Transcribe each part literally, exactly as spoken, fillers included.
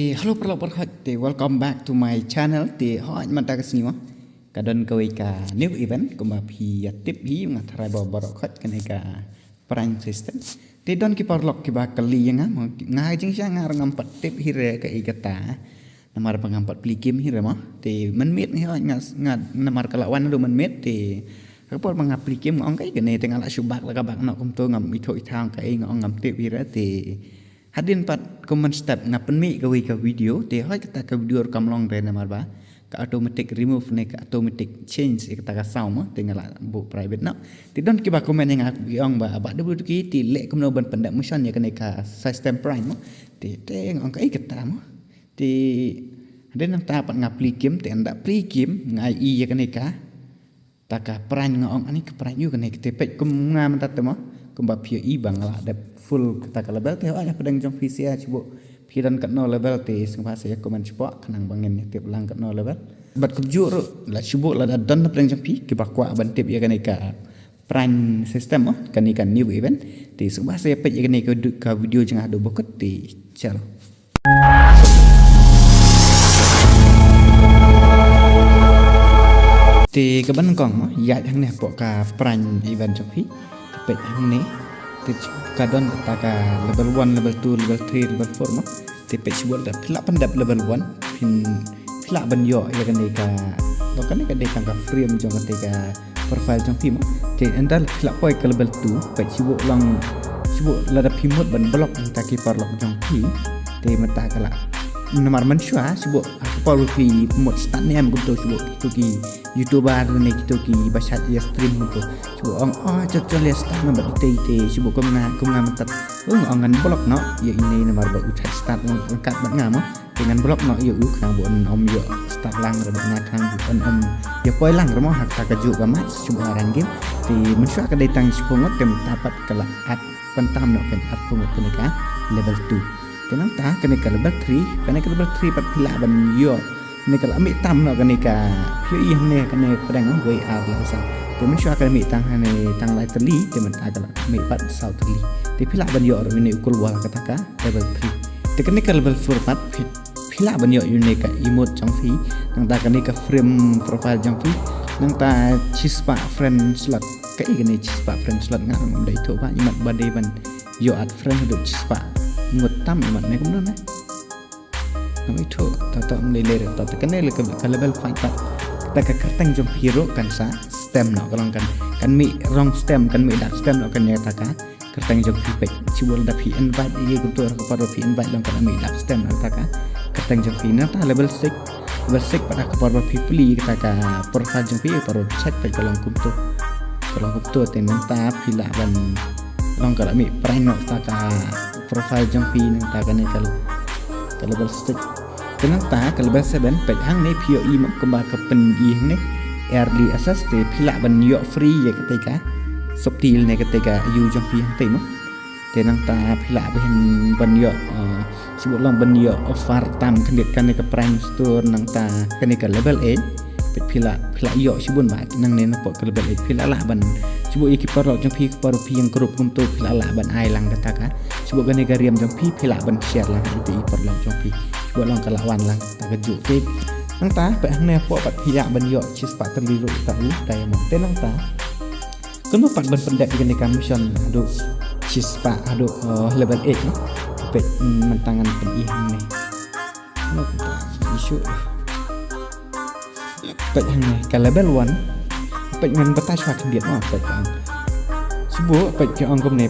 Hello paralok baroh, te welcome back to my channel. Te hooid mynta ka sngi mo ka don kawei ka new event kumba phi ïa tip hi, nga tharai ba baroh kane ka Prime system. Te don ki paralok kiba kylli ïa nga mo, nga jingshisha nga ruh ngam pat tip hi re kaei kata. Namar ba ngam pat plie game hi re mo. Te mynmiet hi hooid nga, nga namar ka la wan haduh mynmiet te ka por ba nga plie game nga ong kaei kane, te nga la shu bak la ka bak noh kumto, ngam ithuh ithaw kaei, nga ong ngam tip hi re. Te hadien pat kum mynstep nga pynmih kawei ka video, te hooid kata ka video ruh kam long re namar ba ka automatic remove ne ka automatic change ïa kata ka sound mo, te nga la buh private noh. Te don kiba comment ïa nga ki ong ba, Bah W T K, te leh kumno ban pyndep motion ïa kane ka system Prime mo. Te, te nga ong kaei kata mo. Te hadien nangta pat nga plie game, te ynda plie game nga ïohi ïa kane ka ta ka Prime, nga ong ani ka Prime ïa kane. Te peit kum nga mynta te mo, kumba phi ïohi ba nga la dep full kata ka level. Te hooid hapdeng jong phi sha shuh phi don katno level, te sngewbha sa comment shapoh khnang ba ngin ïa tip lang katno level. Bad kumjuh ruh la shuh lada don hapdeng jong phi kiba kwah ban tip ïa kane ka Prime system mo, kane ka new event, te sngewbha sa peit ïa kane ka du-, ka video jong nga haduh ba kut, te chalo. Te kaba nyngkong mo, ïaid hangne hapoh ka Prime event jong phi. Te peit hangne. Te ka don kata ka level one, level two, level three, level four mo. Te peit shuh lada phi lah pyndep level one, phin, phi lah ban ïoh ïa kane ka, ba kane ka dei tang ka frame jong kata ka profile jong phi mo. Te ynda phi lah poi ka level two, peit shuh long, shuh lada phi mut ban block ïa kita ki paralok jong phi. Te mynta ka la, namar mynshuwa shuh ha ka por ba phi mut start ne em kumto shuh kito ki YouTuber ne kito kiba shait ïa stream kumto. Shuh ong, oh, chot chot leh start na bad ite ite, shuh kum nga, kum nga mynta. Ong, ong ngan block noh ïa ine namar ba u shait start ryngkat bad nga mo. Te ngan block noh ïa u khnang ba un ym ïoh start lang re bad nga, khnang ba un ym ïa poi lang re mo ha kata kajuh ka match, shuh ha rank game. Te mynshuwa ka dei tang shiphew ngut, te mynta pat ka la add, pyntam noh, pyn-add phew ngut kane ka level two. Te nangta kane ka level three, kane ka level three pat phi lah ban ïoh, ne ka la mih tam noh kane ka, phi ïohi hangne kane pdeng wei ar lai saw. Te mynshuwa ka la mih tang hangne tang lai tylli, te mynta ka la mih pat saw tylli. Te phi lah ban ïoh ruh ine u kulwar kata ka level three. Te kane ka level four pat phi, phi lah ban ïoh ïa une ka emote jong phi. Nangta kane ka frame profile jong phi. Nangta shispah friend slot. Kaei kane shispah friend slot, nga ngam da ithuh ba, imat ba dei ban ïoh add friend haduh shispah ngut tam, imat ne kumno ne. Ngam ithuh, to to ngam lei lei re to. Te kane le ka, ka level five pat. Kata ka kyrteng jong phi ruh kan sa stem noh, ka long kan, kan mih rong stem, kan mih dark stem noh kane kata ka kyrteng jong phi. Peit shuh lada phi invite ïa ki kumto, ha ka por ba phi invite long ka la mih dark stem noh kata ka kyrteng jong phi. Nangta level six, level six pat ha ka por ba phi plie kata ka profile jong phi, ha ka por ba phi check peit ka long kumto. Ka long kumto, te nangta phi lah ban long ka la mih prime noh kata ka profile jong phi, nangta kane ka, ka level six. Te nangta ka level seven, peit hangne phi ïohi mo kumba ka pyni hangne early access, te phi lah ban ïoh free ïa kata ka subtitle ne kata ka ïa u jong phi hangtei mo. Te nangta phi lah ban, ban ïoh, eh, shuh long ban ïoh offer tam khyndiat kane ka Prime Store, nangta kane ka level eight. Peit phi lah, phi lah ïoh shibun bha nangne napoh ka level eight, phi lah lah ban, shuh ïa ki paralok jong phi, ki paralok phi ïeng group kumto, phi lah lah ban ai lang kata ka, shuh kane ka riam jong phi, phi lah ban share lang ïa ki paralok jong phi. Shuh long ka la wan lang kata kajuh. Te nangta peit hangne hapoh pat phi lah ban ïoh shispah tylli ruh kata u diamond. Te nangta kumno pat ban pyndep ïa kane ka mission haduh shispah, haduh, eh, level eight mo. Peit, mm, mynta ngan pyni hangne. Issue. Peit hangne ka level one. Peit ngan batai shwa khyndiat mo, peit hangne. Shuh peit ki ong kumne.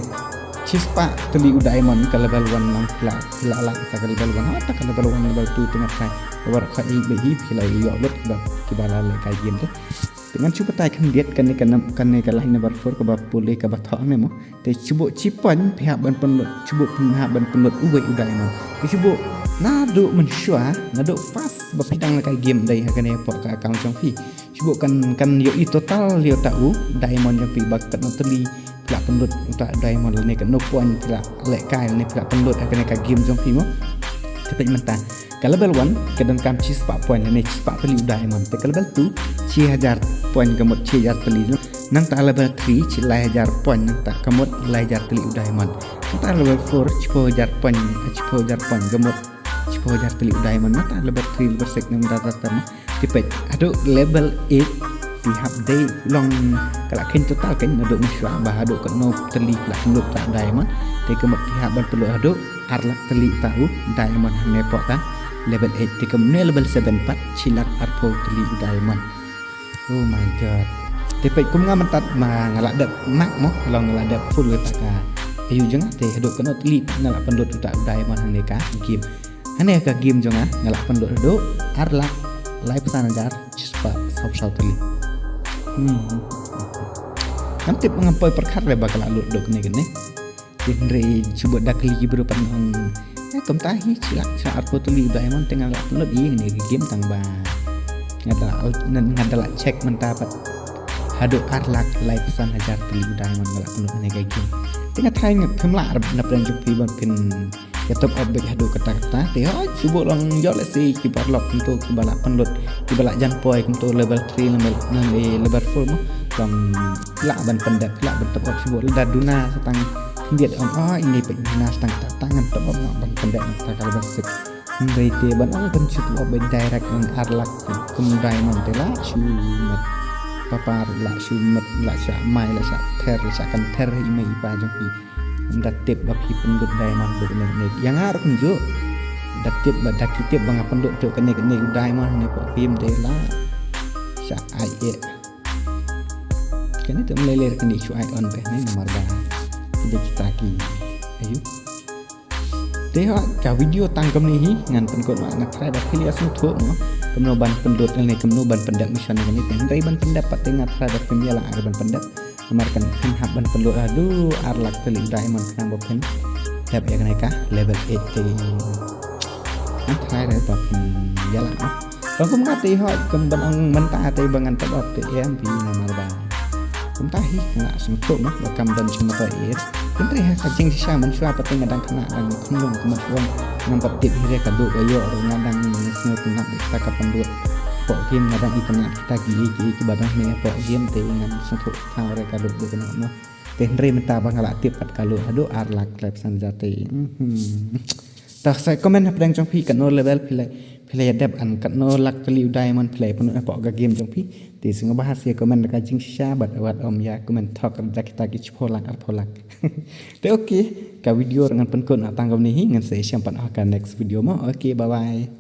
Shispah tylli u diamond ka level one lang, phi lah, phi lah lah kata ka level one. Ha kata ka level one, level two te nga tharai baroh khat ïa ba hi phi lah ïoh lut ba kiba la lehkai game te. Te ngan shu batai khyndiat kane ka nam, kane ka line number four kaba pule kaba thoh hangne mo. Te shuh shi point phi hap ban pynlut, shuh phi hap ban pynlut uwei u diamond. Te shuh naduh mynshuwa, naduh first ba phi dang lehkai game dei ha kane hapoh ka account jong phi. Shuh kan, kan ïohi total ïa uta u diamond jong phi ba katno tylli phi lah pynlut uta u diamond lane katno point phi lah lehkai lane phi lah pynlut ha kane ka game jong phi mo. Te peit mynta ka level one ka donkam shispah point lane shispah tylli u diamond. Te ka level two shi hajar point, ka mut shi hajar tylli. Nangta level three shi lai hajar point, nangta ka mut lai hajar tylli u diamond. Nangta level four shiphew hajar point, shiphew hajar point, ka mut Phew hajar tylli u diamond, mynta level three, level six, ne mynta mynta mynta. Te peit haduh level eight te hap dei long, ka la kheiñ total kein naduh mynshuwa ba haduh katno tylli ka la pynlut uta u diamond. Te ka mut te hap ban pynlut haduh ar lak tylli uta u diamond hangne hapoh ka level eight. Te kumne level seven pat shi lak arphew tylli u diamond. Oh my god. Te peit kum nga mynta ma nga la dep max mo, long nga la dep full kata ka ayu jong nga, te haduh katno tylli nga la pynlut uta u diamond hangne ka game. Hangne ka game jong nga, nga la pynlut haduh ar lak laiphew san hajar shispah sawphew saw tylli. Hmm. Ngam tip, ngam poi pyrkhat re ba ka la lut haduh kane kane. Te hynrei shu bud da kylli ki briew pat nga ong, eh, kumta hi, shi lak, shi lak arphew tylli u diamond te nga la pynlut ïa kane ka game tang ba nga da la, nga da la check mynta pat haduh ar lak laiphew san hajar tylli u diamond nga la pynlut kane ka game. Te nga tharai nga phim lah na pdeng jong phi ban phin ïa top up beit haduh katta katta. Te hooid shu bud long ïoh lehse kiba lok kumto, kiba la pynlut, kiba la jan poi kumto level three, level, level four mo, long lah ban pyndep, lah ban top up shu bud, lada duna sa tang khyndiat ong, oh, ine peit duna sa tang katta katta ngan top up noh ban pyndep na kata ka level six. Hynrei te ban ong ban shu top up beit direct ngan ar lak kum diamond te lah shu met. Papar lah shu met, lah shah mai, lah shah ther, lah shah kan ther i mei i pa jong phi. Ym da tip ba phi pynlut diamond haduh kane kane. Ïa nga ruh kumjuh. Da tip ba, da ki tip ba nga pynlut haduh kane kane u diamond hangne hapoh game te lah shah ai eh. Kane te ym lei lei kane shu ai on beit ne namar ba ki dei kita ki ayu. Te hooid ka video tang kumne hi, ngan pynkut noh, nga tharai ba phi la ïa sngewthuh mo kumno ban pynlut ne kumno ban pyndep mission kane. Te hynrei ban pyndep pat te nga tharai ba phim ïa lah ban pyndep. Namar kan phin hap ban pynlut haduh ar lak tylli diamond khnang ba phin dep ïa kane ka level eight te. Nga tharai re ba phin ïa lah. Long kum nga te hooid, kum ban ong mynta te ba ngan top up te em phi namar ba kumta hi, nga sngewthuh mo ba kam don shuh mynta eight. Hynrei ha ka jingshisha mynshuwa pat te nga dang khynnah, dang khunlung, kumno shuwa ngam pat tip hi re ka duh ka ïoh ruh, nga dang sngewtynnat ïa kata ka pynlut hapoh game, nga dang itynnat kita ki ïeit ki ïeit kiba don hangne hapoh game te ngam sngewthuh thaw re ka duh duh ka noh mo. Te hynrei mynta ba nga la tip pat ka lut haduh ar lak laiphew san hajar te. Mhm. Te sa comment hapdeng jong phi katno level phi la, phi la ïa dep, and katno lak tylli u diamond phi la ïa pynlut hapoh ka game jong phi. Te sngewbha sa comment da ka jingshisha bad wat ym ïa comment thok da kita ki shiphew lak arphew lak. Te okay, ka video ruh ngan pynkut noh tang kumne hi, ngan sa ïashem pat ha ka next video mo. Okay, bye bye.